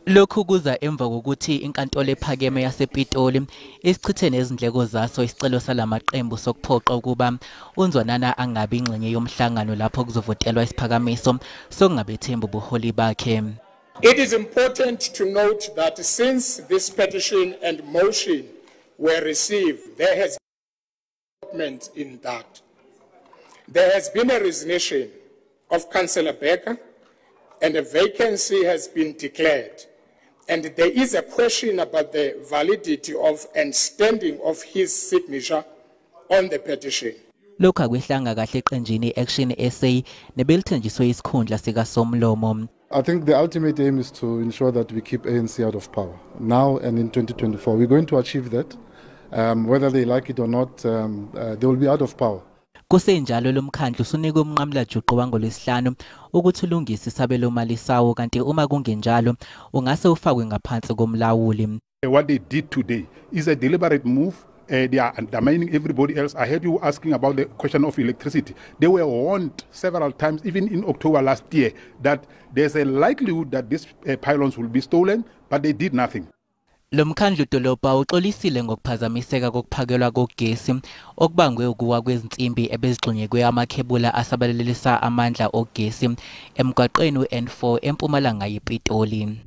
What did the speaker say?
Lokhu kuza emva kokuthi inkantolo ephakeme yasePitoli isichithe nezindleko zaso isicelo salamaqembu sokuphoqa ukuba uNzwanana angabi ingxenye yomhlangano lapho kuzovotelwa isiphakamiso sokungabethembi ubuholi bakhe. It is important to note that since this petition and motion were received, there has been in that there has been a resignation of Councillor Becker and a vacancy has been declared. And there is a question about the validity of and standing of his signature on the petition. Lokhu akwehlanga kahle eqenjini i-Action SA nebelithenjiswe isikhundla sikaSomlomo. I think the ultimate aim is to ensure that we keep ANC out of power now and in 2024. We're going to achieve that. Whether they like it or not, they will be out of power. Kusenjalo lo mkhandlu usunikwe umnqamulajuqu wangoLwesihlanu ukuthi ulungise isabelomali sawo, kanti uma kungenjalo ungase ufakwe ngaphansi komlawuli. What they did today is a deliberate move. They are undermining everybody else. I heard you asking about the question of electricity. They were warned several times, even in October last year, that there's a likelihood that these pylons will be stolen, but they did nothing. Lo mkhandlu dolobha uxolisile ngokuphazamiseka kokuphakelwa kogesi okubangwe ukuwa kwezinsimbi ebezigxunyekwe amakhebula asabalalisa amandla ogesi emgwaqeni u-N4 empumalanga yePitoli.